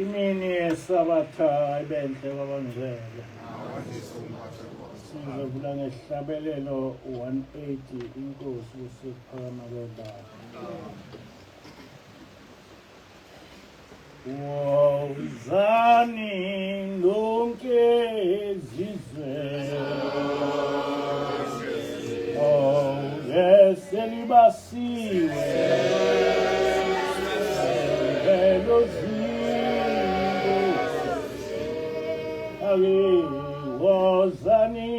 Imini yeSabatha ibenhle kwabangcwele. Sizovula ngesihlabelelo 180 inkosi kusephakama kwebala. Wozani nonke zizwe. Oh, eselibasiwe. Elozinto. Ake wozani.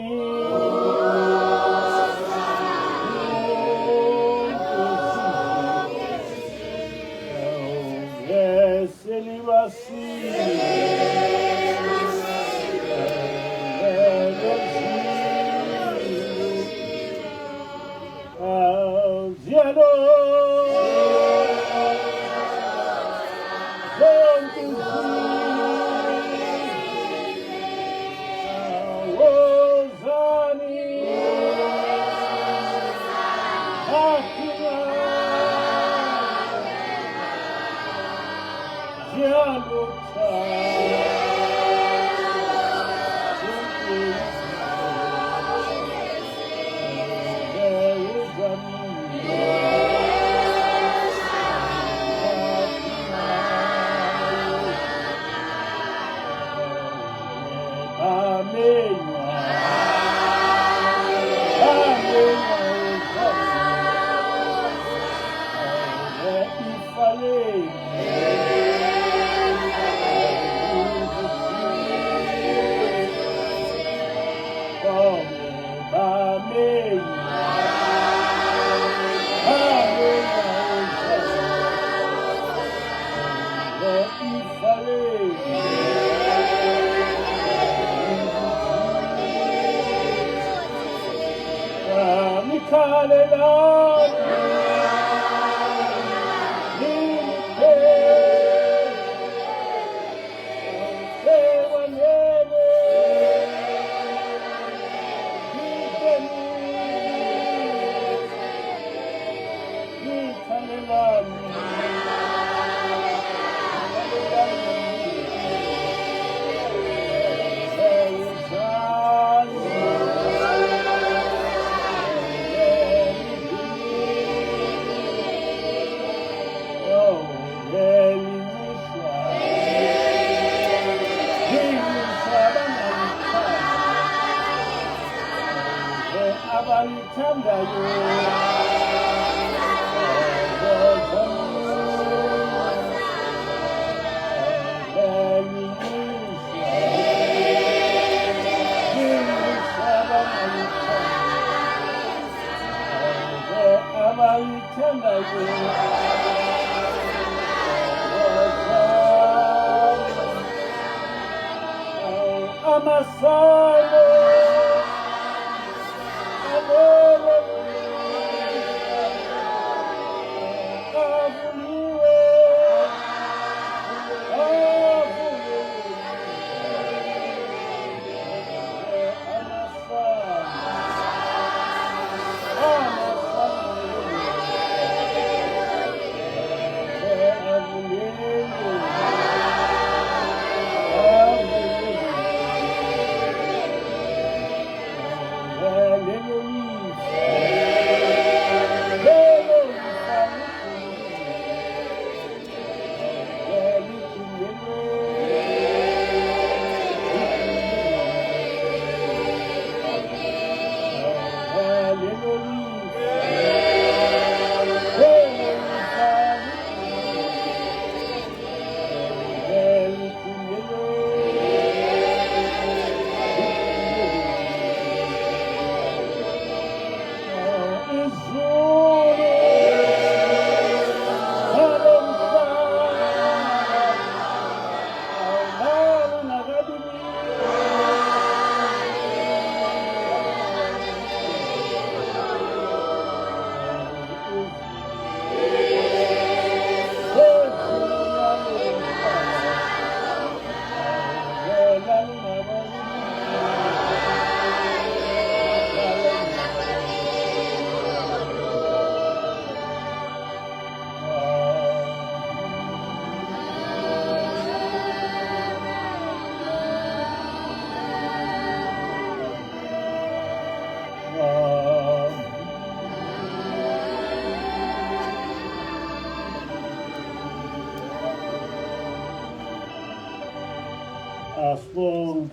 Asibonge.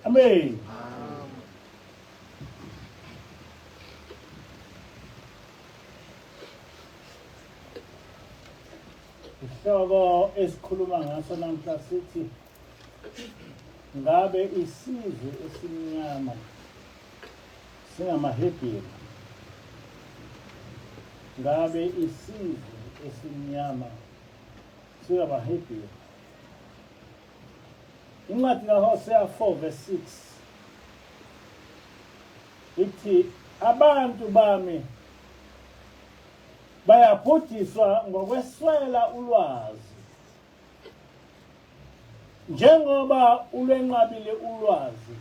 Amen. Isihloko esikhuluma ngaso namhla sithi ngabe isizwe esimnyama singamaHebheru? Ngabe isizwe esimnyama singamaHebheru? Incwadi kaHosea 4 verse 6 ithi abantu bami bayabhujiswa ngokweswela ulwazi. Njengoba ulwenqabile ulwazi,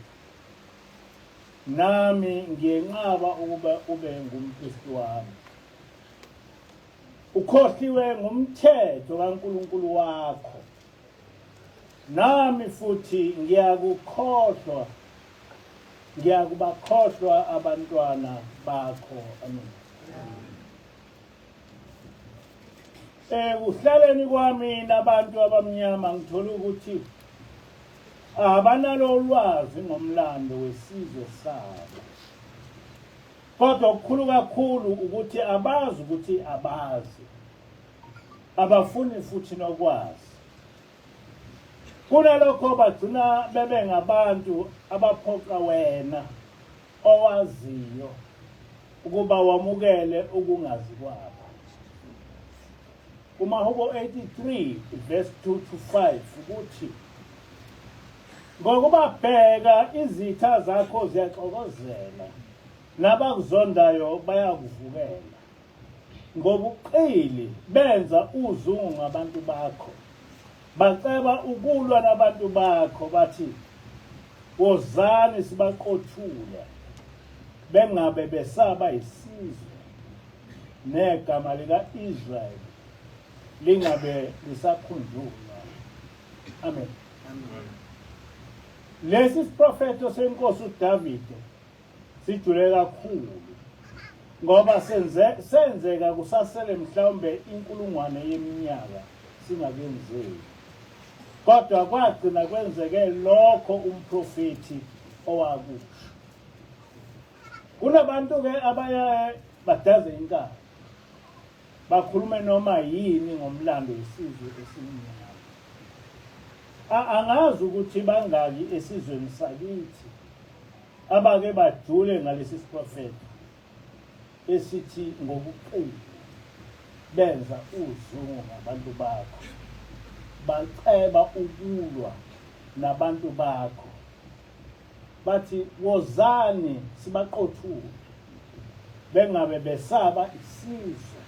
nami ngiyenqaba ukuba ube ngumpristi wami. Ukhohliwe ngumthetho kaNkulunkulu wakho. Nami futhi ngiyakukhohlwa, ngiyakubakhohlwa abantwana bakho. Amen. Ekuhlaleni kwami nabantu abamnyama ngithola ukuthi abanalo ulwazi ngomlando wesizwe sabo. Kodwa okukhulu kakhulu ukuthi abazi ukuthi abazi. Abafuni futhi nokwazi. Kunalokho bagcina bebe ngabantu abaphoqa wena owaziyo ukuba wamukele ukungazi kwabo. KumaHubo 83 verse 2 to 5 ukuthi ngokuba bheka izitha zakho ziyaxokozela nabakuzondayo bayakuvukela Ngobuqili benza uzungu ngabantu bakho, baceba ukulwa nabantu bakho, bathi, Wozani sibaqothule, bengabe besaba isizwe, negama lika-Israyeli lingabe lisakhunjulwa. Amen. Lesi siprofetho senkosi uDavide sijule kakhulu ngoba senze senzeka kusasele mhlawumbe inkulungwane yeminyaka singakenzeki kodwa kwagcina kwenzeke lokho umprofethi owakusho. Kunabantu-ke abaye badaze inkani bakhulume noma yini ngomlando wesizwe esimnyama. Angazi ukuthi bangaki esizweni sakithi abake bajule ngalesi siprofetho esithi ngobuqili benza uzungu ngabantu bakho, baceba ukulwa nabantu bakho, bathi wozani sibaqothule, bengabe besaba isizwe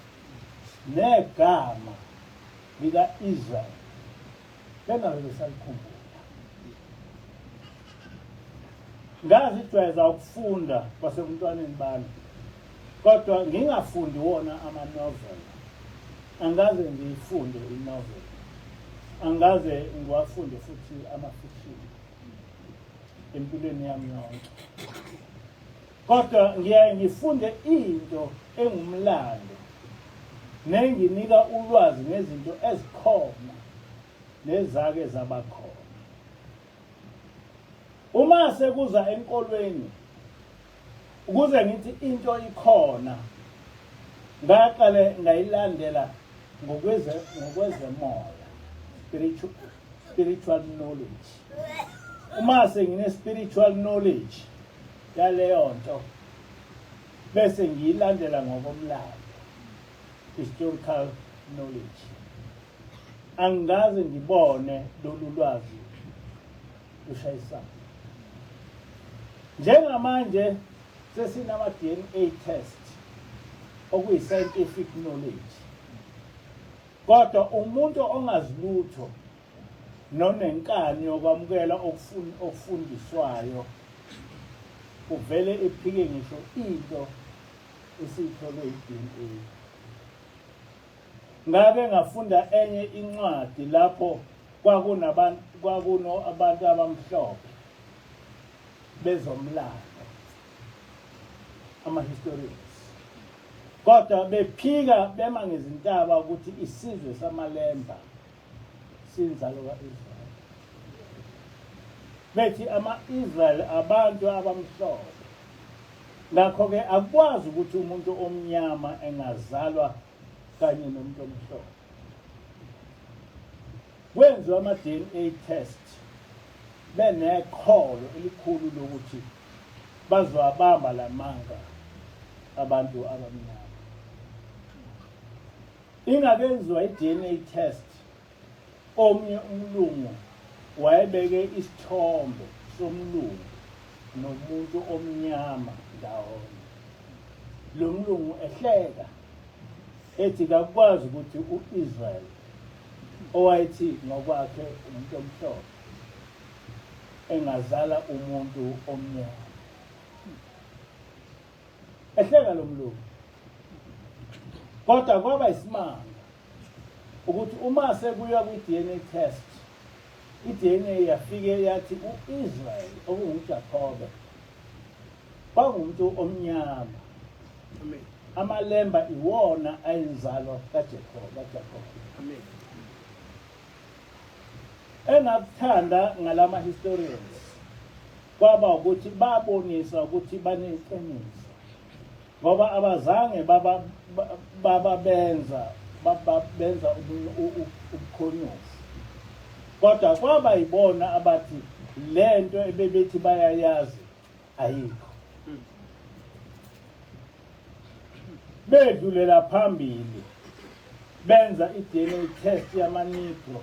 negama lika-Israyeli bengabe besalikhumbula. Ngazijwayeza ukufunda kwasebuntwaneni bami, kodwa ngingafundi wona ama-novel. Angikaze ngiyifunde i-novel, angikaze ngiwafunde futhi ama-fiction empilweni yami yonke, kodwa ngiyaye ngifunde into engumlando nenginika ulwazi ngezinto ezikhona nezake zabakhona. Uma sekuza enkolweni ukuze ngithi into ikhona ngaqale ngayilandela ngokweze ngokwezemoya spiritual spiritual knowledge. Uma sengine spiritual knowledge yaleyo nto bese ngiyilandela ngokomlando historical knowledge. Angikaze ngibone lolu lwazi lushayisana. Njengamanje sesinama-DNA test okuyi-scientific knowledge, kodwa umuntu ongazi lutho nonenkani yokwamukela okufundiswayo uvele ephike ngisho into esiyitholwe i-DNA. Ngake ngafunda enye incwadi lapho kwakunabantu kwakuno abantu abamhlophe bezomlando ama-historians kodwa bephika bema ngezintaba ukuthi isizwe samalemba sinzalo ka-Israyeli bethi ama-Israyeli abantu abamhlophe ngakho-ke akukwazi ukuthi umuntu omnyama engazalwa kanye nomuntu omhlophe kwenziwa ama-DNA test beneqholo elikhulu lokuthi bazowabamba lamanga abantu abamnyama Ingakenziwa i-DNA test omunye umlungu wayebeke isithombe somlungu nomuntu omnyama ndawonye. Lo mlungu ehleka ethi kakukwazi ukuthi u-Israel owayethi ngokwakhe umuntu omhlophe engazala umuntu omnyama. Ehleka lo mlungu. Kodwa kwaba isimanga ukuthi uma sekuya kwi-DNA test, i-DNA yafike yathi u-Israel okunguJakobe kwakungumuntu omnyama. Amen. Amalemba iwona ayinzalo kaJakobe, kaJakobe. Amen. Engakuthanda ngalama historians kwaba ukuthi babonisa ukuthi baneqiniso ngoba abazange baba baba benza baba benza ubukhonyovu kodwa kwaba yibona abathi lento ebebethi bayayazi ayikho bedlulela phambili benza i-DNA test yama-Negro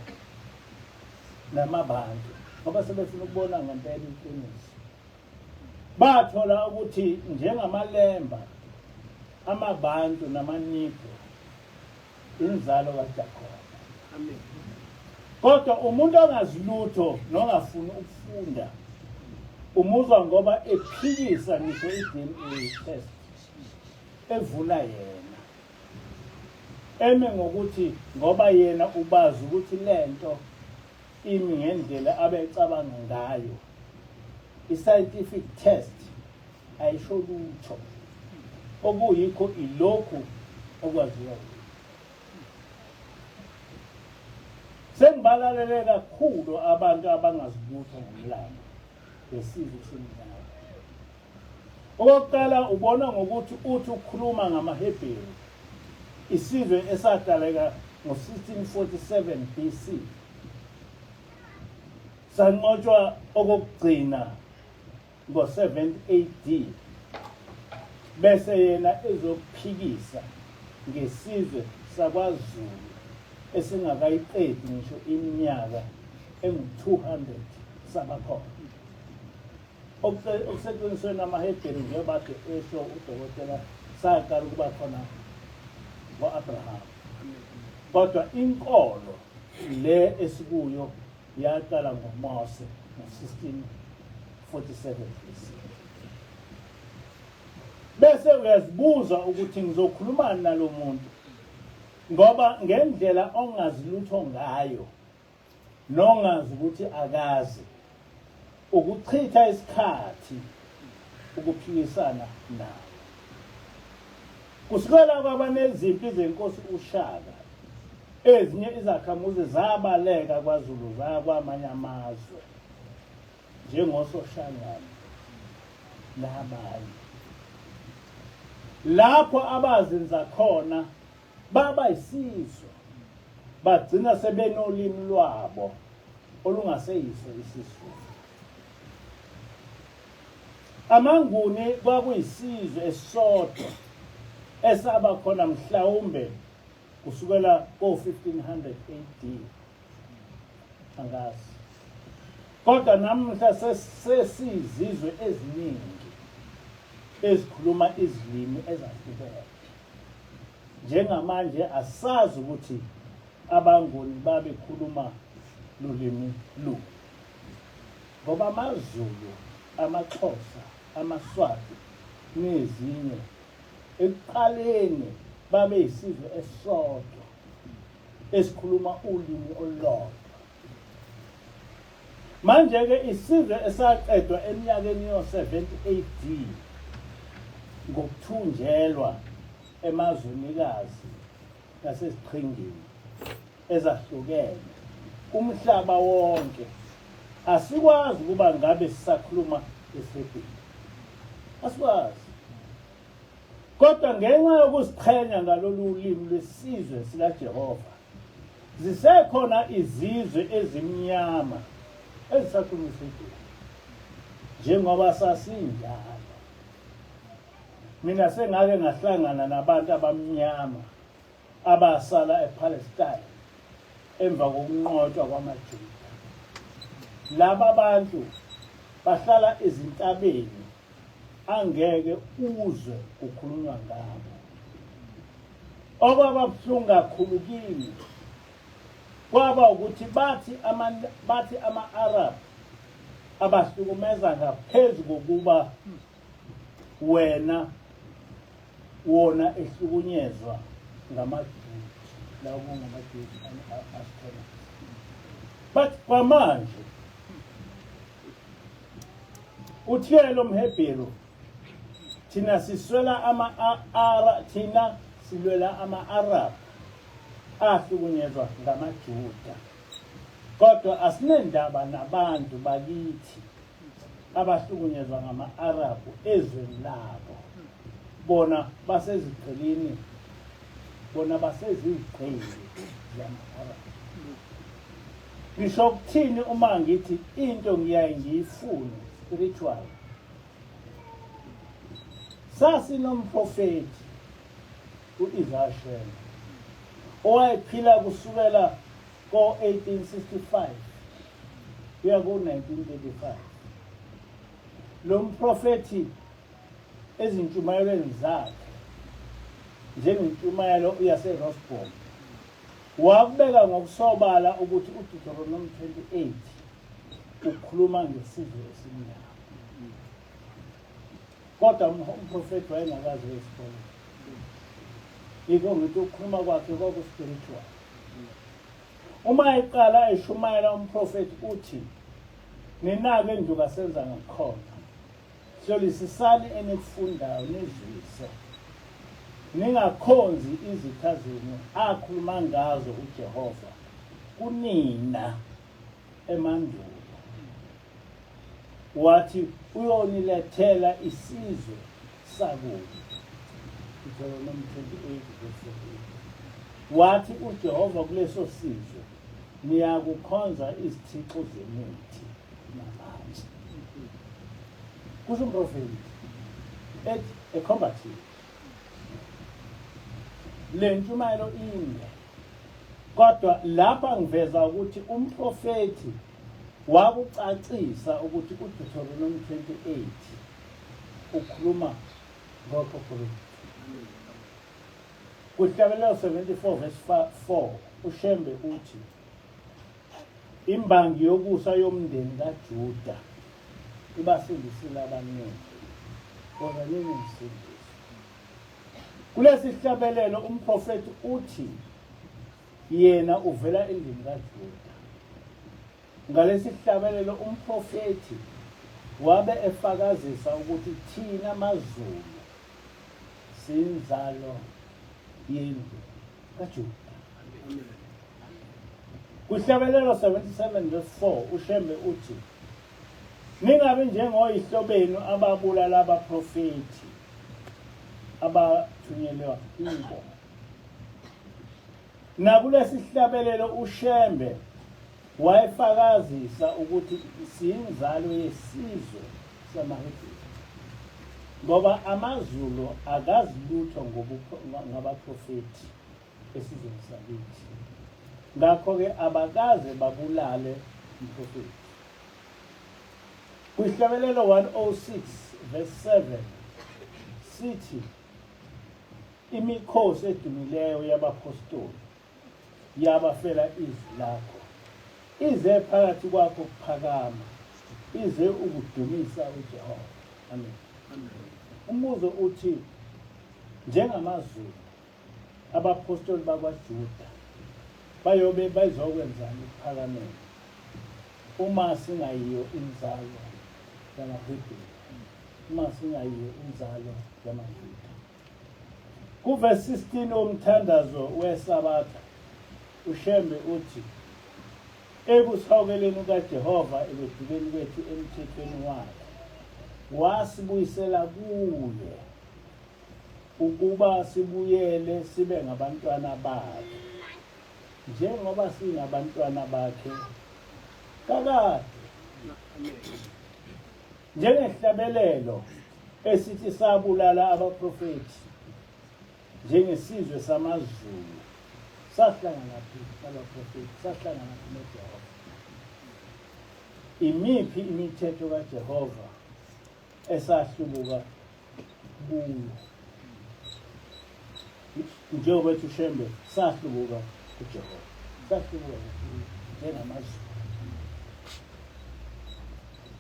namabantu ngoba sebefuna ukubona ngempela iqiniso bathola ukuthi njengamalemba amabantu namanigro inzalo kaJakobe Amen. Kodwa umuntu ongazi lutho nongafuni ukufunda umuzwa ngoba ephikisa ngisho i-DNA test evuna yena eme ngokuthi ngoba yena ubazi ukuthi lento imi ngendlela abecabanga ngayo i-scientific test ayisho lutho okuyikho ilokhu okwaziwa sengibalalele kakhulu abantu abangazi lutho ngomlando ngesizwe esimnyama Okokuqala ubona ngokuthi uthi ukhuluma ngamaHebheru, isizwe esadaleka ngo-1647 BC, sanqotshwa okokugcina ngo-7 AD, bese yena ezokuphikisa ngesizwe sakwaZulu esingakayiqedi ngisho iminyaka engu-200 sabakhona. Okuseqinisweni amaHebheru njengoba kade esho udokotela saqala ukuba khona ngo-Abraham. Kodwa inkolo le esikuyo yaqala ngoMose ngo-1647 BC. Bese uyazibuza ukuthi ngizokhulumani nalo muntu ngoba ngendlela ongazi lutho ngayo nongazi ukuthi akazi ukuchitha isikhathi ukuphikisana naye kusukela kwabanezimpi zenkosi uShaka ezinye izakhamuzi zabaleka kwaZulu zaya kwamanye amazwe njengoSoshangane nabanye lapho abazinza khona baba isizwe bagcina sebenolimi lwabo olungaseyiso isiZulu. AmaNguni kwakuyisizwe esisodwa esaba khona mhlawumbe kusukela ko-1500 AD angazi kodwa namuhla sesizizwe eziningi ezikhuluma izilimi ezahlukene Njengamanje asazi ukuthi abaNguni babekhuluma lulimi luphi ngoba amaZulu, amaXhosa, amaSwati nezinye ekuqaleni babeyisizwe esisodwa. esikhuluma ulimi olulodwa. Manje-ke isizwe esaqedwa eminyakeni yo-70 AD ngokuthunjelwa emazwenikazi naseziqhingini ezahlukene umhlaba wonke asikwazi ukuba ngabe sisakhuluma isiHebheru asikwazi kodwa ngenxa yokuziqhenya ngalolu limi lwesizwe sikaJehova zisekhona izizwe ezimnyama ezisakhuluma isiHebheru njengoba sasinjalo Mina sengake ngahlangana nabantu abamnyama abasala ePalestine emva kokunqotshwa kwamaJuda. Laba bantu bahlala ezintabeni angeke uzwe kukhulunywa ngabo. Okwaba buhlungu kakhulu kimi kwaba ukuthi bathi ama bathi ama-Arab abahlukumeza ngaphezu kokuba wena wona ehlukunyezwa ngamaJuda lawo kungamaJuda Ashkenazi but kwamanje uthe lo mHebheru thina siswela ama-Ara thina silwela ama-Arab ahlukunyezwa ngamaJuda kodwa asinendaba nabantu bakithi abahlukunyezwa ngama-Arabhu ezweni labo bona basezigqilini bona basezigqili zama-Arabhu ngisho ukuthini uma ngithi into ngiyaye ngiyifune spiritual sasinomprofethi u-Isaiah Shembe owayephila kusukela ko-1865 kuya ku-1935 lo mprofethi ezintshumayelweni zakhe njengentshumayelo yaseRosbom wakubeka ngokusobala ukuthi uDeuteronomy 28 ukhuluma ngesizwe esimnyama kodwa umprofethi wayengakazi esikoleni yikho ngithi ukukhuluma kwakhe kwaku-spiritual Uma eqala eshumayela umprofethi uthi, Ninake indlu kasenza ngakhona. Hlolisisani enikufundayo nizwise. Ningakhonzi izitha zenu akhuluma ngazo uJehova kunina emandulo. Wathi uyonilethela isizwe sakubo. Deuteronomy 28 verse 48. Wathi uJehova kuleso sizwe niyakukhonza izithixo zemithi namatshe. Kusho umprofethi ethi ekhomba thina. Le ntshumayelo inde kodwa lapha ngiveza ukuthi umprofethi wakucacisa ukuthi uDeuteronomy 28 ukhuluma ngokhokho bethu. Kuhlabelelo 74 verse 4 uShembe uthi imbangi yokusa yomndeni kaJuda ibasindisile abaningi kodwa nini ngisindiswe. Kulesi sihlabelelo umprofethi uthi yena uvela endlini kaJuda. Ngalesi sihlabelelo umprofethi wabe efakazisa ukuthi thina maZulu siyinzalo yendlu kaJuda. Kuhlabelelo 77 verse 4 uShembe uthi ningabi njengoyihlo benu ababulala abaprofethi abathunyelwa kubo. Nakulesihlabelelo uShembe wayefakazisa ukuthi siyinzalo yesizwe samaHebheru ngoba amaZulu akazi lutho ngabaprofethi esizweni sakithi ngakho-ke abakaze babulale umprofethi kwihlabelelo 106 verse 7 sithi Imikhosi edumileyo yabaphostoli yabafela izwi lakho ize phakathi kwakho kuphakama ize ukudumisa uJehova. Amen. Umbuzo uthi njengamaZulu abaphostoli bakwaJuda Bayobe bezokwenzani ekuphakameni uma singayiyo inzalo yamaHebheru, uma singayiyo inzalo yamaJuda? Kuvesi 16 womthandazo weSabatha, uShembe uthi, Ekusihokeleni kukaJehova ekwedukeni kwethu emthethweni wakhe, wasibuyisela kuye ukuba sibuyele sibe ngabantwana bakhe, njengoba singabantwana bakhe kakade. Njengehlabelelo esithi sabulala abaprofethi njengesizwe samaZulu, sahlangana phi nabaprofethi? Sahlangana phi noJehova? Imiphi imithetho kaJehova esahlubuka kuyo? Njengoba ethi uShembe, sahlubuka kuJehova, sahlubuka njengamaZulu.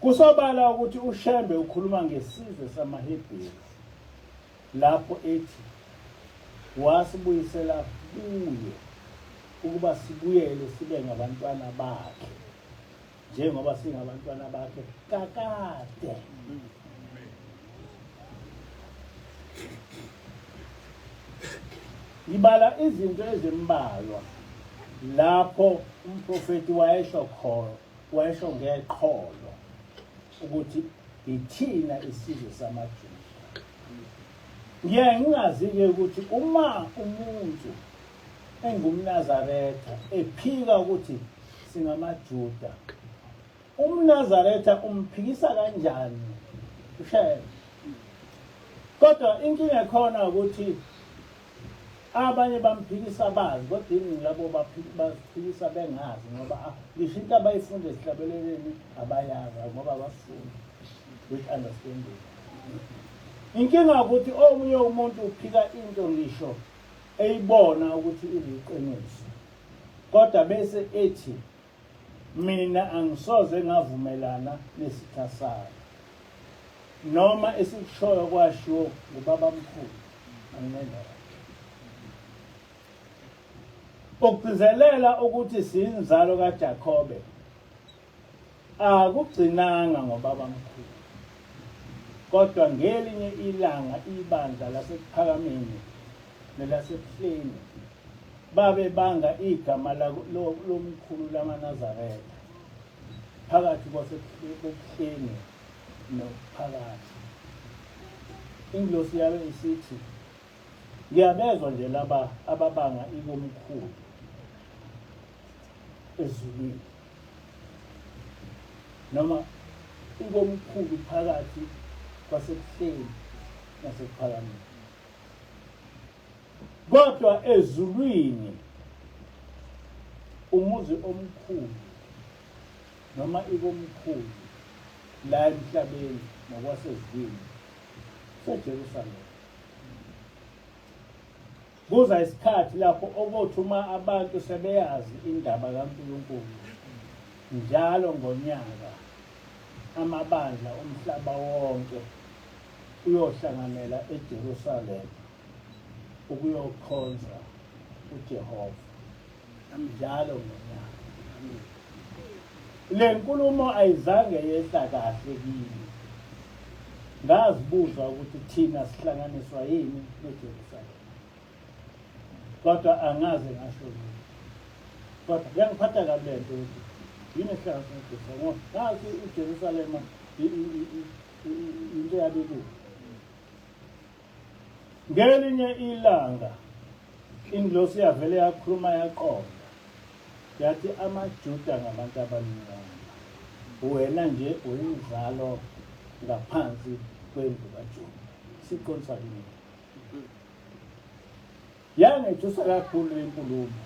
Kusobala ukuthi uShembe ukhuluma ngesizwe samaHebheru lapho ethi wasibuyisela kuye ukuba sibuyele sibe ngabantwana bakhe njengoba singabantwana bakhe kakade. Ngibala izinto ezimbalwa lapho umprofeti wayesho khona, wayesho ngeqholo ukuthi ithina isizwe samaJuda. Ngiyaye ngingazi-ke ukuthi uma umuntu engumNazaretha ephika ukuthi singamaJuda, umNazaretha umphikisa kanjani uShembe? Kodwa inkinga ekhona ukuthi abanye bamphikisa bazi, kodwa iningi labo baphikisa bengazi, ngoba ngisho into abayifunda esihlabeleleni abayazi, ngoba abafundi with understanding. Inkinga ukuthi omunye umuntu uphika into ngisho eyibona ukuthi iliqiniso, kodwa bese ethi mina angisoze ngavumelana nesitha sami, noma esikushoyo kwashiwo ngubabamkhulu, anginendaba. Ukugcizelela ukuthi siyinzalo kaJakobe akugcinanga ngobabamkhulu, kodwa ngelinye ilanga ibandla laseKuphakameni nelaseBuhleni babebanga igama lomkhulu lamaNazaretha phakathi kwaseBuhleni nophakathi. Ingilosi yabe isithi, ngiyabezwa nje laba ababanga ikomkhulu ezulwini noma ikomkhulu phakathi kwaseBuhleni naseKuphakameni, kodwa ezulwini umuzi omkhulu noma ikomkhulu la emhlabeni nokwasezulwini seJerusalema. Kuza isikhathi lapho okothi uma abantu sebeyazi indaba kaNkulunkulu, njalo ngonyaka amabandla omhlaba wonke uyohlanganela eJerusalema ukuyokhonza uJehova njalo ngonyaka. Le nkulumo ayizange yehla kahle kimi. Ngazibuza ukuthi thina sihlanganiswa yini neJerusalema, kodwa angaze ngasho lutho. Kodwa yangiphatha kabi le nto ukuthi yini esihlanganisa neJerusalema, ngoba ngazi iJerusalema into yabekuyo. Ngelinye ilanga ingilosi yavele yakhuluma yaqonda, yathi amaJuda ngabantu abamnyama, wena nje uyinzalo ngaphansi kwendlu kaJuda. Siqondisa kimi. Yangethusa kakhulu le nkulumo.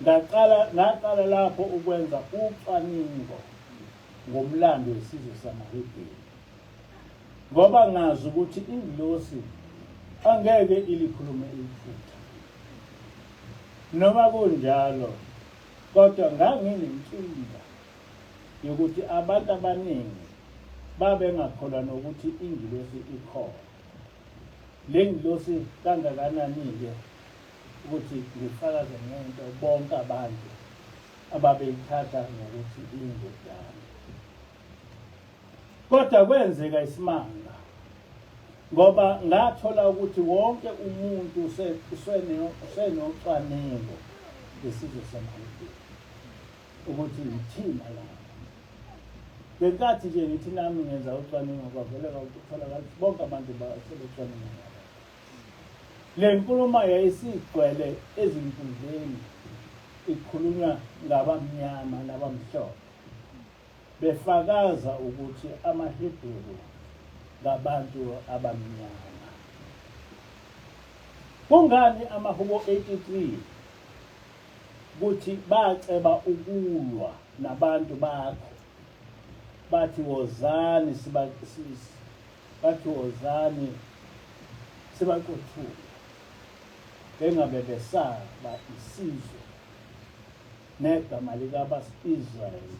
Ngaqala ngaqala lapho ukwenza ucwaningo ngomlando wesizwe samaHebheru, ngoba ngazi ukuthi ingilosi angeke ilikhulume iphutha. Noma kunjalo, kodwa nganginenkinga yokuthi abantu abaningi babengakholwa nokuthi ingilosi ikhona. Le ngilosi kangakanani-ke Ukuthi ngifakaze ngento bonke abantu ababeyithatha ngokuthi iyindodana. Kodwa kwenzeka isimanga ngoba ngathola ukuthi wonke umuntu usenocwaningo ngesizwe samaHebheru ukuthi yithina laba. Ngenkathi nje ngithi nami ngenza ucwaningo kwavele kwatholakala ukuthi bonke abantu sebecwaninga ngabo. Le nkulumo yayisigcwele ezinkundleni ikhulunywa ngabamnyama nabamhlophe befakaza ukuthi amaHebheru ngabantu abamnyama. Kungani amaHubo 83 kuthi baceba ukulwa nabantu bakho bathi wozani siba bathi wozani sibaqothule bengabe besaba isizwe negama likaba-Israyeli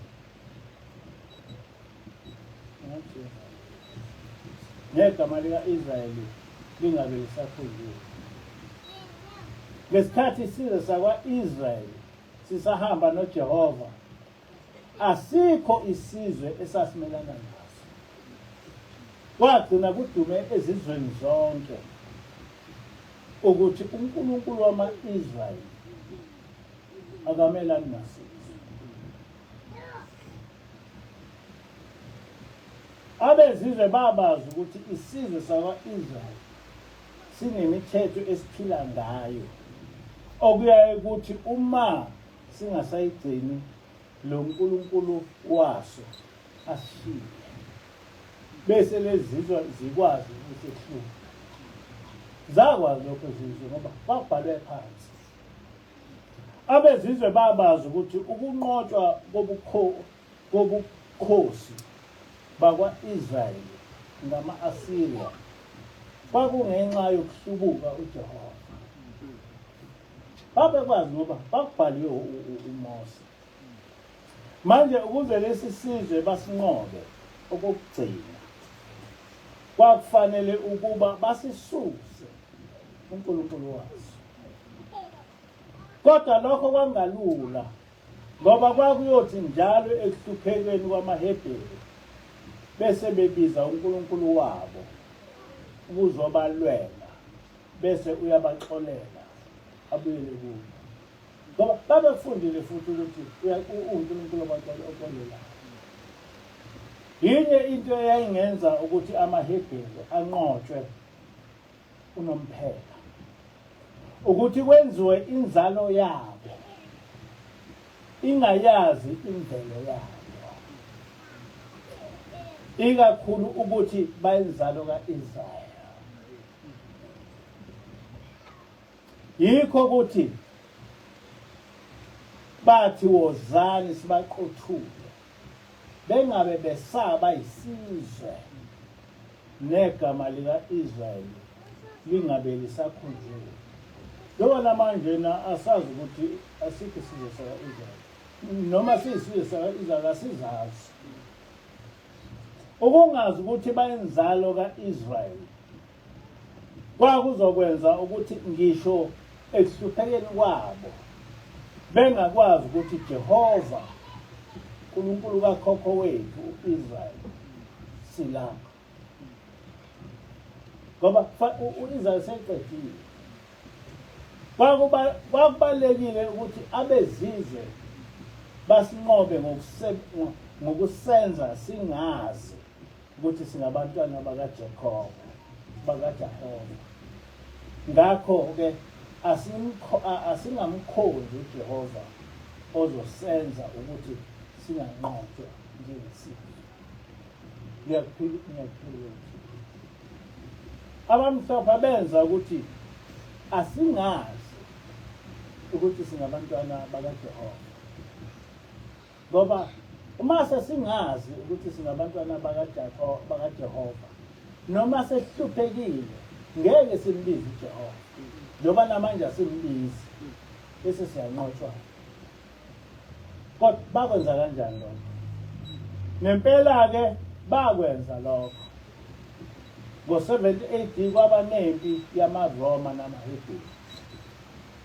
negama lika-Israyeli lingabe lisakhunjulwa. Ngesikhathi isizwe sakwa-Israyeli sisahamba noJehova, asikho isizwe esasimelana naso. Kwagcina kudume ezizweni zonke ukuthi uNkulunkulu wama-Israyeli akamelani nasizwe. Abezizwe babazi ukuthi isizwe sakwa-Israyeli sinemithetho esiphila ngayo okuyaye ukuthi uma singasayigcini lo Nkulunkulu waso asishiye bese lezizwe zikwazi ukusehlula. Zakwazi lokho izizwe ngoba kwakubhalwe phansi. Abezizwe babazi ukuthi ukunqotshwa kobukhosi bakwa-Israyeli ngama-Asiriya kwakungenxa yokuhlubuka uJehova. Babekwazi ngoba kwakubhaliwe uMose. Manje ukuze lesi sizwe basinqobe okokugcina kwakufanele ukuba basisuse uNkulunkulu waso. Kodwa lokho kwangalula ngoba kwakuyothi njalo ekuhluphekeni kwamaHebheru bese bebiza uNkulunkulu wabo ukuzobalwela bese uyabaxolela abuyele kubo ngoba babefundile futhi ukuthi uNkulunkulu oxolelayo. Yinye into eyayingenza ukuthi amaHebheru anqotshwe unomphela ukuthi kwenziwe inzalo yabo ingayazi imvelo yabo ikakhulu ukuthi bayinzalo ka-Israyeli. Yikho ukuthi bathi wozani sibaqothule bengabe besaba isizwe negama lika-Israyeli lingabe lisakhunjulwa. Njengoba namanje na asazi ukuthi asikho isizwe saka-Israyeli noma siyisizwe saka-Israyeli asizazi. Ukungazi ukuthi bayinzalo ka-Israyeli kwakuzokwenza ukuthi ngisho ekuhluphekeni kwabo bengakwazi ukuthi Jehova uNkulunkulu kakhokho wethu uIsrael silapha ngoba uIsrael seqedile. Kwakubalulekile ukuthi abezizwe basinqobe ngokusenza singazi ukuthi singabantwana bakaJacob bakaJehova. Ngakho-ke asingamkhonzi uJehova ozosenza ukuthi singanqotshwa njengesizwe. Ngiyakuphila ngiyakuphila abamhlophe benza ukuthi asingazi ukuthi singabantwana bakaJehova ngoba uma sesingazi ukuthi singabantwana bakaJehova noma sehluphekile ngeke simbize uJehova njengoba namanje asimbizi bese siyanqotshwa. Kodwa bakwenza kanjani lokho? Ngempela-ke bakwenza lokho. Ngo-70 AD kwaba nempi yamaRoma namaHebheru.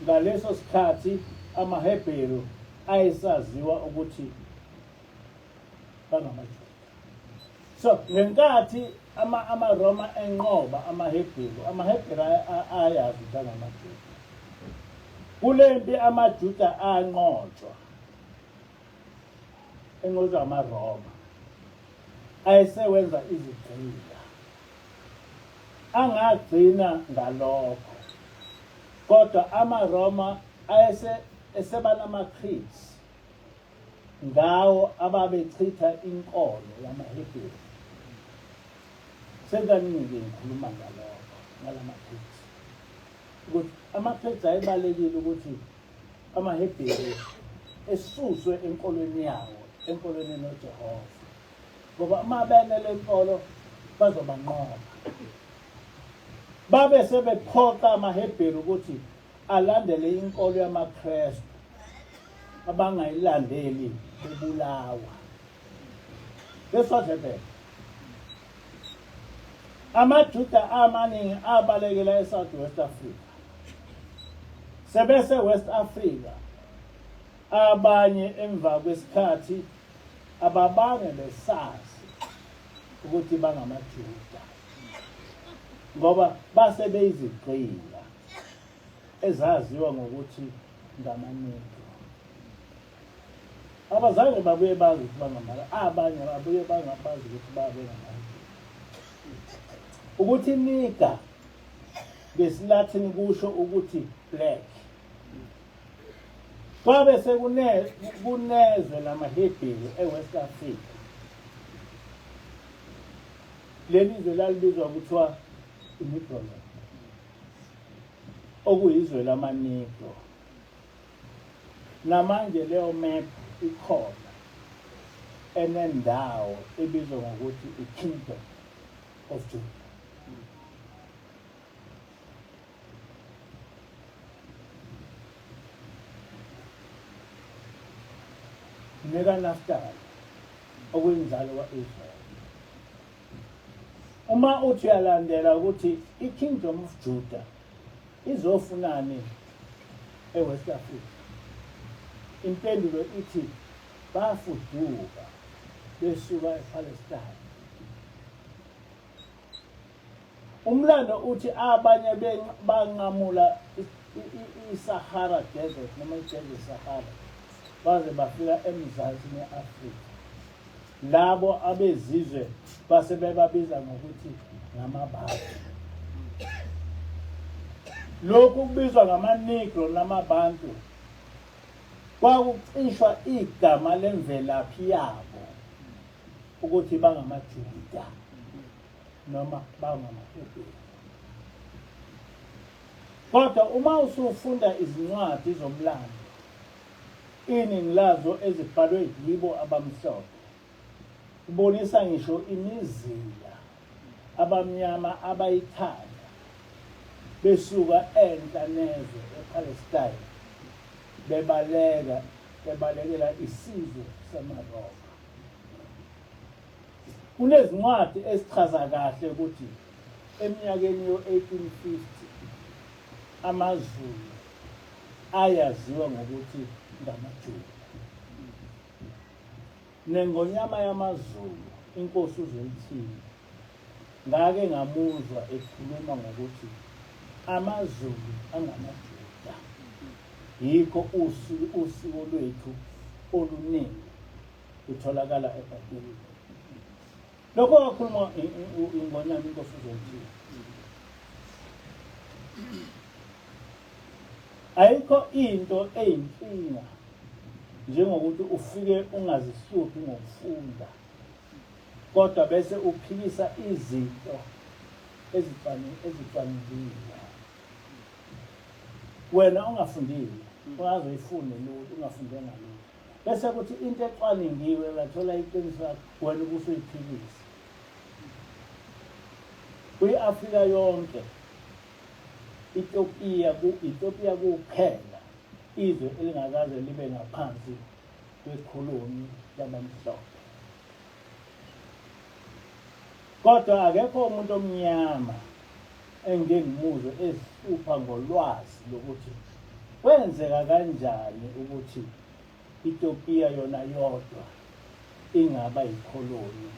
Ngaleso sikhathi amaHebheru ayesaziwa ukuthi bangamaJuda. So ngenkathi amaRoma enqoba amaHebheru, amaHebheru ayazi ukuthi angamaJuda. Kule mpi amaJuda anqotshwa, enqotshwa amaRoma ayesewenza izigqila. Angagcina ngalokho, kodwa amaRoma ayese eseba namaCreeds ngawo ababechitha inkolo yamaHebheru. Sekaningi ngikhuluma ngalokho ngalama-creeds ukuthi ama-creeds ayebalekile ukuthi amaHebheru esuswe enkolweni yawo, enkolweni noJehova, ngoba uma benele nkolo bazobanqoba. Babe sebephoqa amaHebheru ukuthi alandele inkolo yamaKristu, abangayilandeli bebulawa. This what happened. AmaJuda amaningi abalekela eSouth West Africa. Sebese West Africa abanye emva kwesikhathi ababange besazi ukuthi bangamaJuda ngoba base beyizigqila ezaziwa ngokuthi ngamaNegro. Abazange babuye bazi ukuthi bangamala, abanye babuye bangabazi ukuthi babe ngamaJuda. Ukuthi niga ngesiLatin kusho ukuthi black. Kwabe sekunezwe lamaHebheru eWest Africa. Leli zwe lalibizwa kuthiwa iNegroland, okuyizwe lamaNegro. Namanje leyo map ikhona enendawo ebizwa ngokuthi i-Kingdom of Judah. NekaNaftali okuyinzalo ka-Israyeli. Uma uthi uyalandela ukuthi i-Kingdom of Judah izofunani eWest Africa, impendulo ithi bafuduka besuka ePalestine. Umlando uthi abanye banqamula iSahara Desert noma iDesert Sahara baze bafika eMzansi ne-Afrika. Labo abezizwe base bebabiza ngokuthi ngamaBantu. Lokhu kubizwa ngamaNegro namaBantu kwakucishwa igama lemvelaphi yabo ukuthi bangamaJuda noma bangamaHebheru. Kodwa uma usufunda izincwadi zomlando, iningi lazo ezibhalwe yibo abamhlophe, kubonisa ngisho imizila abamnyama abayithanda besuka enhla nezwe ePalestine bebaleka bebalekela isizwe samaRoma. Kunezincwadi ezichaza kahle ukuthi eminyakeni yo-1850 amaZulu ayaziwa ngokuthi ngamaJuda. Nengonyama yamaZulu inkosi uZwelithini ngake ngamuzwa ekhuluma ngokuthi amaZulu angamaJuda. Yikho usiko lwethu oluningi lutholakala eBhayibhelini. Lokho wakhuluma ingonyama inkosi uZwelithini. Ayikho into eyinkinga njengokuthi ufike ungazihluphi ngokufunda kodwa bese uphikisa izinto ezicwaningiwe. Wena ungafundile, ungazoyifunda lutho, ungafunde ngalutho. Bese kuthi into ecwaningiwe uyathola iqiniso lakho, wena ubusuyiphikisa. Kwi-Afrika yonke Ethiopia ku Ethiopia kuphela izwe elingakaze libe ngaphansi kwekholoni yabamhlophe. Kodwa akekho umuntu omnyama engike ngimuzwe ezihlupha ngolwazi lokuthi Kwenzeka kanjani ukuthi iTopiya yona yodwa ingaba yikholoni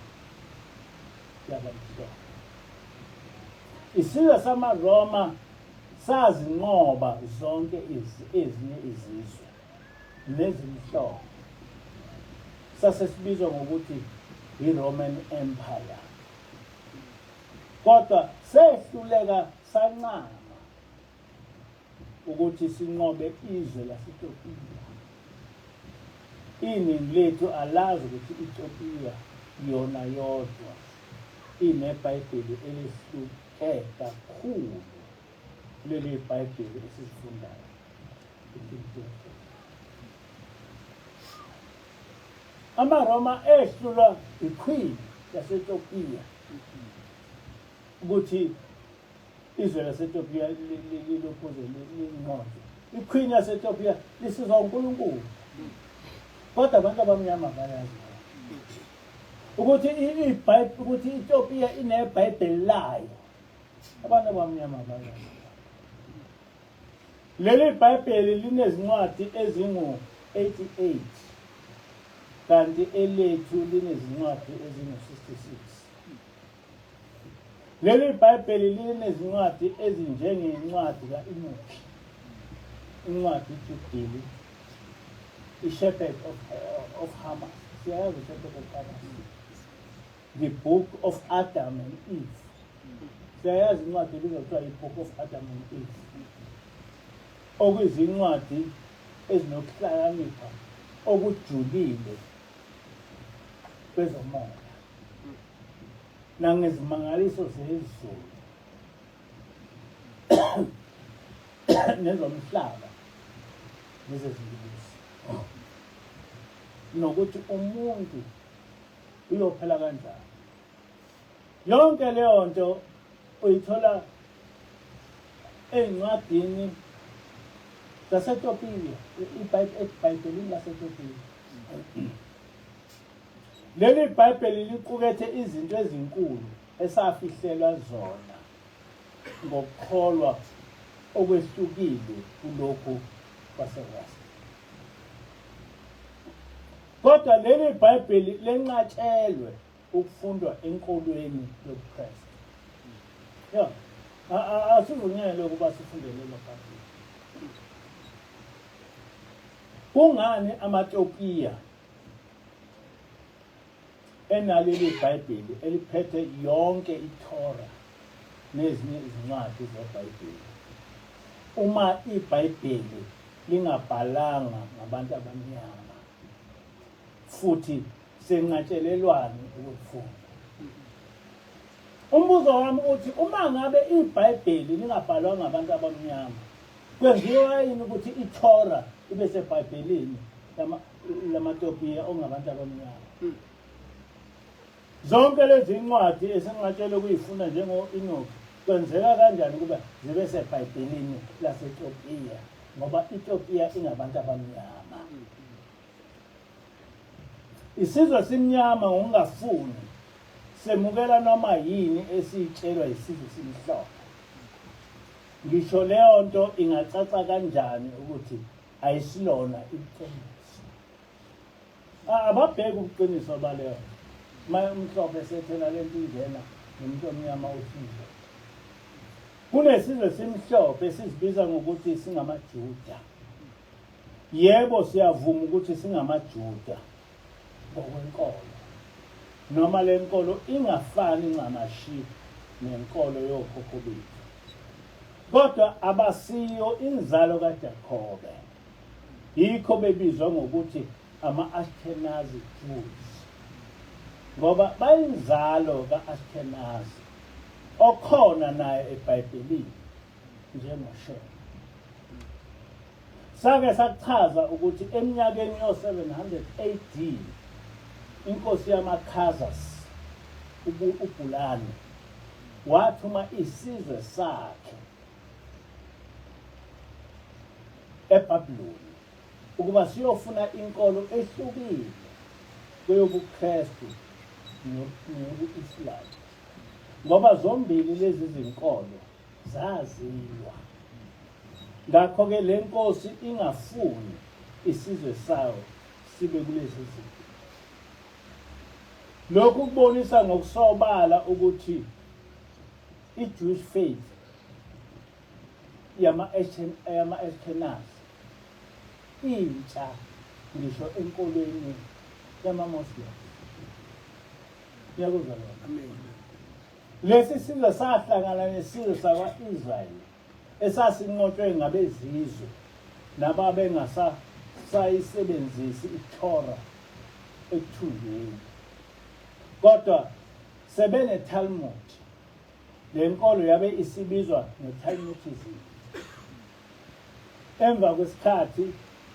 yabamhlophe? Isizwe samaRoma sazinqoba zonke ezinye izizwe nezimhlophe. Sase sibizwa ngokuthi i-Roman Empire. Kodwa sehluleka sancama ukuthi sinqobe izwe laseTopiya. Iningi lethu alazi ukuthi iTopiya yona yodwa ineBhayibheli elihluke kakhulu kuleli Bhayibheli esilifundayo. AmaRoma ehlulwa iQueen yaseTopiya ukuthi izwe laseTopiya lilokhuze linqotshwe. IQueen yaseTopiya lisizwa uNkulunkulu. Kodwa abantu abamnyama bayazi ukuthi iBhayibheli ukuthi iTopiya ineBhayibheli layo. Abantu abamnyama bayazi. Leli Bhayibheli linezincwadi ezingu-88 kanti elethu linezincwadi ezingu-66. Leli Bhayibheli linezincwadi ezinjengencwadi ka-Enoki, incwadi iJubili, i-Shepherd of Hamas. Siyayazi i-Shepherd of Hamas. The Book of Adam and Eve. Siyayazi incwadi ebizwa kuthiwa i-Book of Adam and Eve. Okuyizincwadi ezinokuhlakanipha okujulile kwezomoya nangezimangaliso zezulu nezomhlaba nezezingilosi nokuthi umuntu uyophela kanjani. Yonke leyo nto uyithola ey'ncwadini zaseTopiya, eBhayibhelini laseTopiya. Leli Bhayibheli liqukethe izinto ezinkulu esafihlelwa zona ngokukholwa okwehlukile kulokhu kwaseWest. Kodwa leli Bhayibheli lenqatshelwe ukufundwa enkolweni yobuKristu. Ya, asivunyelwe ukuba sifunde lelo Bhayibheli. Kungani amaTopiya enaleli Bhayibheli eliphethe yonke iTorah nezinye izincwadi zeBhayibheli uma iBhayibheli lingabhalanga ngabantu abamnyama futhi senqatshelelwani ukufunda? Umbuzo wami uthi uma ngabe iBhayibheli lingabhalwa ngabantu abamnyama, kwenziwa yini ukuthi iTorah ibe seBhayibhelini lamaTopiya ongabantu abamnyama? Zonke lezi ncwadi esinqatshelwe ukuyifunda njengo-Enoki kwenzeka kanjani ukuba zibe seBhayibhelini laseTopiya ngoba iTopiya ingabantu abamnyama? Isizwe simnyama ngokungafuni semukela noma yini esiyitshelwa yisizwe simhlophe. Ngisho leyo nto ingacaca kanjani ukuthi ayisilona iqiniso. Ababheki ubuqiniso baleyo nto. Uma umhlophe esethela le nto injena nomuntu omnyama uthi nje. Kunesizwe simhlophe esizibiza ngokuthi singamaJuda. Yebo siyavuma ukuthi singamaJuda ngokwenkolo. Noma le nkolo ingafani ncamashi nenkolo yokhokho bethu. Kodwa abasiyo inzalo kaJakobe. Yikho bebizwa ngokuthi ama-Ashkenazi Jews. Ngoba bayinzalo ka-Ashkenazi okhona naye eBhayibhelini njengoShema. Sake sachaza ukuthi eminyakeni yo-700 AD inkosi yamaKhazars uBhulani wathuma isizwe sakhe eBhabhiloni ukuba siyofuna inkolo ehlukile kweyobuKristu neyobu-Islam ngoba zombili lezi zinkolo zazilwa. Ngakho-ke le nkosi ingafuni isizwe sayo sibe kulezi zinto. Lokhu kubonisa ngokusobala ukuthi i-Jewish faith yama-Ashkenazi intsha ngisho enkolweni yama-Muslim. Ngiyakuzwa lokho. Lesi sizwe sahlangana nesizwe sakwa-Israyeli esasinqotshwe ngabezizwe nababengasayisebenzisi iTorah ekuthunjweni. Kodwa sebeneTalmud, le nkolo yabe isibizwa ngeTalmudism. Emva kwesikhathi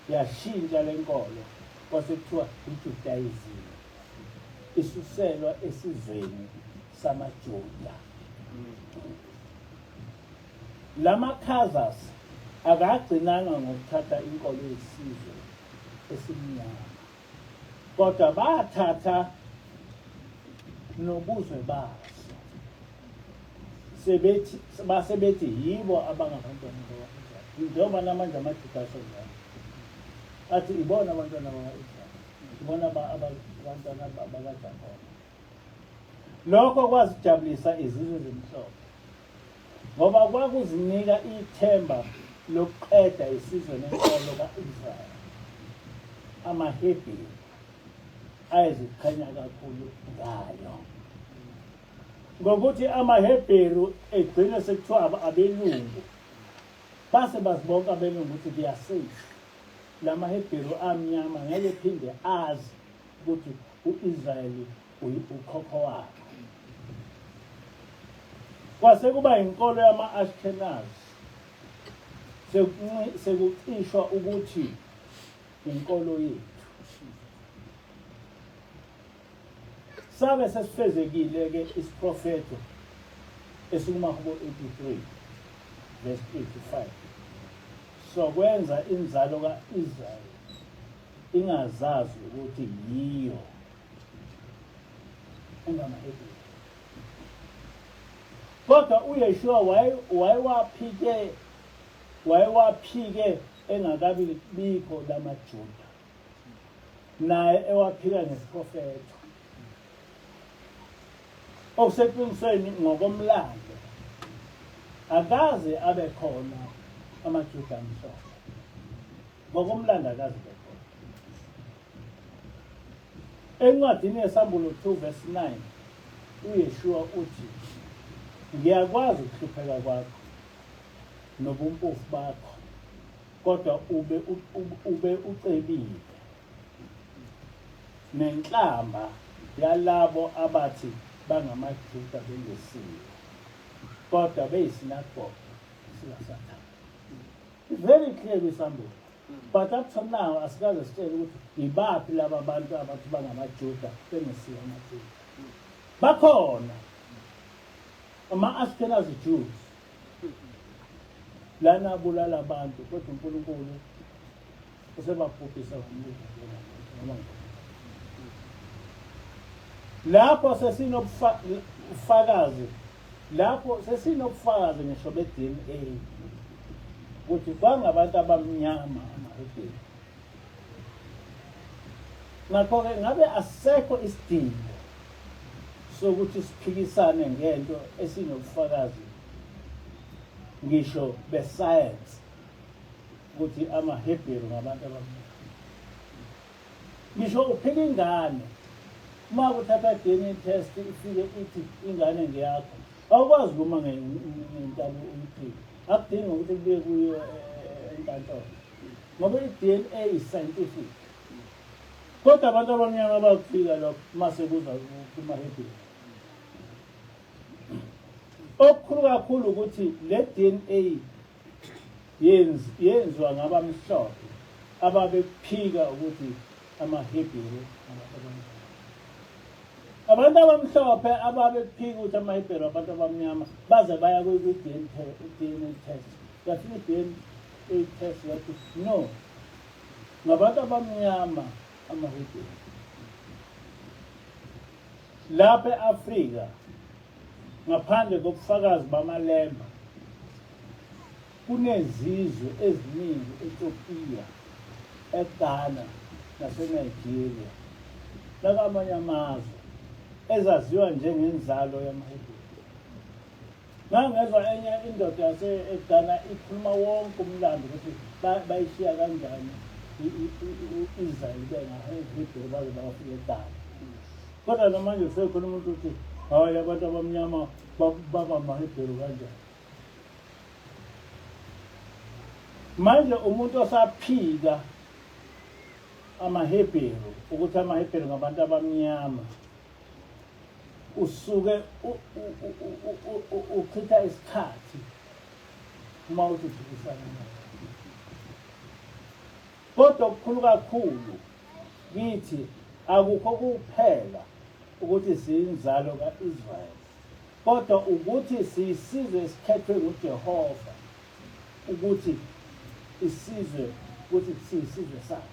yashintsha le nkolo kwase kuthiwa iJudaism, isuselwa esizweni samaJuda. Lama Khazars akagcinanga ngokuthatha inkolo yesizwe esimnyama, kodwa bathatha nobuzwe baso, sebethi base bethi yibo abangabantwana bakwa-Israyeli, njengoba namanje amaJuda asho njalo, athi ibona abantwana bakwa-Israyeli, ibona abantwana bakaJakobe. Lokho kwazijabulisa izizwe ezimhlophe ngoba kwakuzinika ithemba lokuqeda isizwe nenkolo ka-Israyeli. AmaHebheru ayeziqhenya kakhulu ngayo ngokuthi amaHebheru egcine sekuthiwa abelungu, base bazi bonke abelungu ukuthi they are safe. La maHebheru amnyama ngeke phinde azi ukuthi u-Israyeli ukhokho wakhe. Kwase kuba inkolo yama-Ashkenazi, sekucishwa ukuthi inkolo yethu. Sabe sesifezekile-ke isiprofetho esikumaHubo 83 verse 3 to 5 sokwenza inzalo ka-Israyeli ingazazi ukuthi yiyo engamaHebheru. Kodwa uYeshua wayewaphike wayewaphike engakabi bikho lamaJuda, naye ewaphika ngesiprofetho okuseqinisweni ngokomlando akaze abe khona amaJuda amhlophe. Ngokomlando akaze abe khona. Encwadini yeSambulo 2 verse 9 uYeshua uthi, ngiyakwazi ukuhlupheka kwakho nobumpofu bakho, kodwa ube ucebile, nenhlamba yalabo abathi bangamaJuda bengesiwo, kodwa beyisinagoge sikaSathane. It's very clear kwiSambulo. But up to now asikaze sitshele ukuthi ibaphi laba bantu abathi bangamaJuda bengesiwo amaJuda. Bakhona ama-Ashkenazi Jews lana abulala abantu, kodwa uNkulunkulu usebabhubhisa ngomlilo noma lapho sesinobufakazi, lapho sesinobufakazi ngisho be-DNA ukuthi kwangabantu abamnyama amaHebheru. Ngakho-ke ngabe asisekho isidingo sokuthi siphikisane ngento esinobufakazi ngisho besayensi ukuthi amaHebheru ngabantu abamnyama. Ngisho uphika ingane, uma kuthatha DNA test ifike ithi ingane ngeyakho, awukwazi kuma ngentaba uyiphike. Akudingi ukuthi kubuye kuyo enkantolo ngoba i-DNA is scientific. Kodwa abantu abamnyama bakuphika lokho uma sekuza kumaHebheru. Okukhulu kakhulu ukuthi le DNA yenziwa ngabamhlophe ababekuphika ukuthi amaHebheru abantu abamnyama. Abantu abamhlophe ababekuphika ukuthi amaHebheru abantu abamnyama baze baya kwi-DNA test. Yafika i-DNA test yathi no, ngabantu abamnyama amaHebheru. Lapha e-Afrika ngaphandle kobufakazi bamalemba. Kunezizwe eziningi eTopiya, eGhana naseNigeria nakwamanye amazwe ezaziwa njengenzalo yamaHebheru. Ngangezwa enye indoda yase-Ghana ikhuluma wonke umlando ukuthi bayishiya kanjani u-Israyeli bengaHebheru baze bafika eGhana. Kodwa namanje kusekhona umuntu uthi hhayi abantu abamnyama baba amaHebheru kanjani? Manje umuntu osaphika amaHebheru ukuthi amaHebheru ngabantu abamnyama usuke uchitha isikhathi uma uthi uphikisana naye. Kodwa okukhulu kakhulu kithi akukho kuphela ukuthi siyinzalo ka-Israyeli Kodwa ukuthi siyisizwe esikhethwe nguJehova ukuthi isizwe ukuthi siyisizwe sakhe.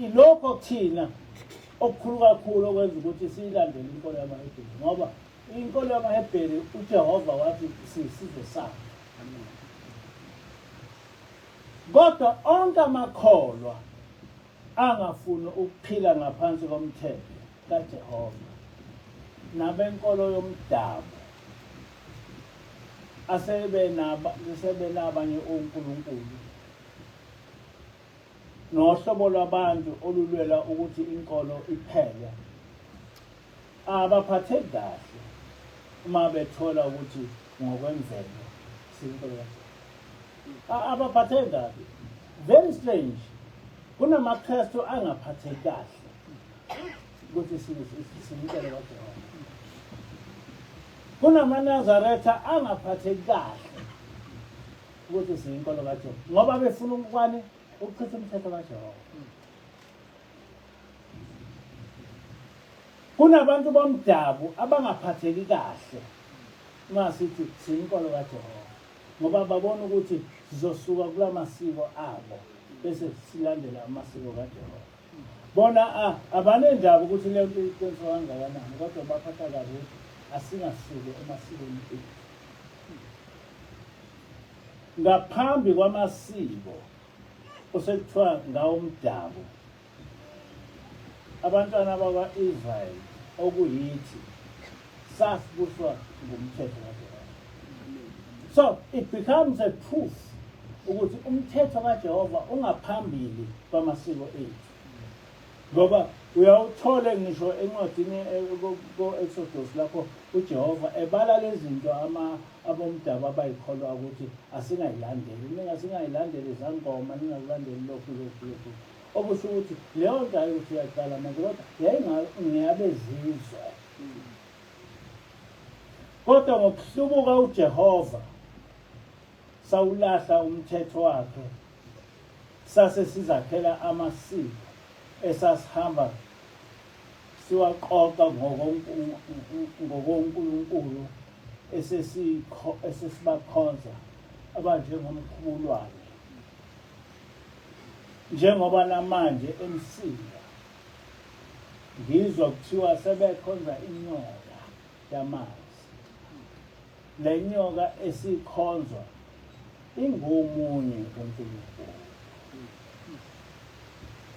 Ilokho thina okukhulu kakhulu okwenza ukuthi siyilandele inkolo yamaHebheru ngoba inkolo yamaHebheru uJehova wathi siyisizwe sakhe. Kodwa onke amakholwa angafuni ukuphila ngaphansi komthetho kaJehova nabenkolo yomdabu asebenabanye onkulunkulu nohlobo lwabantu olulwela ukuthi inkolo iphele abaphatheki kahle uma bethola ukuthi ngokwemvelo siyinkolo kaJehova. Abaphatheki kabi. Very strange. KunamaKristu angaphatheki kahle ukuthi siyinkolo kaJehova. KunamaNazaretha angaphatheki kahle ukuthi siyinkolo kaJehova ngoba befuna ukwani ukuchitha umthetho kaJehova. Kunabantu bomdabu abangaphatheki kahle uma sithi siyinkolo kaJehova ngoba babona ukuthi sizosuka kula masiko abo bese silandela amasiko kaJehova. Bona abanendaba ukuthi le nto iqiniso kangakanani kodwa baphatha kabi ukuthi asingasuki emasikweni ethu. Ngaphambi kwamasiko osekuthiwa ngawomdabu abantwana bakwa-Israyeli okuyithi sasibuswa ngumthetho kaJehova. So it becomes a proof ukuthi umthetho kaJehova ungaphambili kwamasiko ethu. Ngoba uyawuthole ngisho encwadini eh, ko-Exodus lapho uJehova ebala lezi zinto ama abomdabu abayikholwa ukuthi asingayilandeli ningasingayilandeli izangoma ningakulandeli lokhu lokhu lokhu okusho ukuthi leyo nto ayi ukuthi iyaqala manje kodwa yayingeyabezizwe kodwa ngokuhlubuka uJehova sawulahla umthetho wakhe sase sizakhela amasiko esasihamba siwaqoqa ngokonkulunkulu esesibakhonza abanjengomkhubulwane njengoba namanje emsinga ngizwa kuthiwa sebekhonza inyoka yamanzi le nyoka esikhonzwa ingomunye uNkulunkulu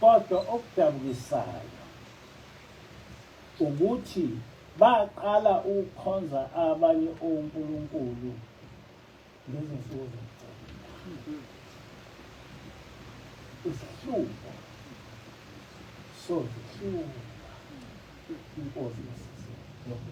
kodwa okudabukisayo ukuthi baqala ukukhonza abanye onkulunkulu ngezinsuku zokugcina. Isihlubo sozihluba inkosi yosisi lokhu.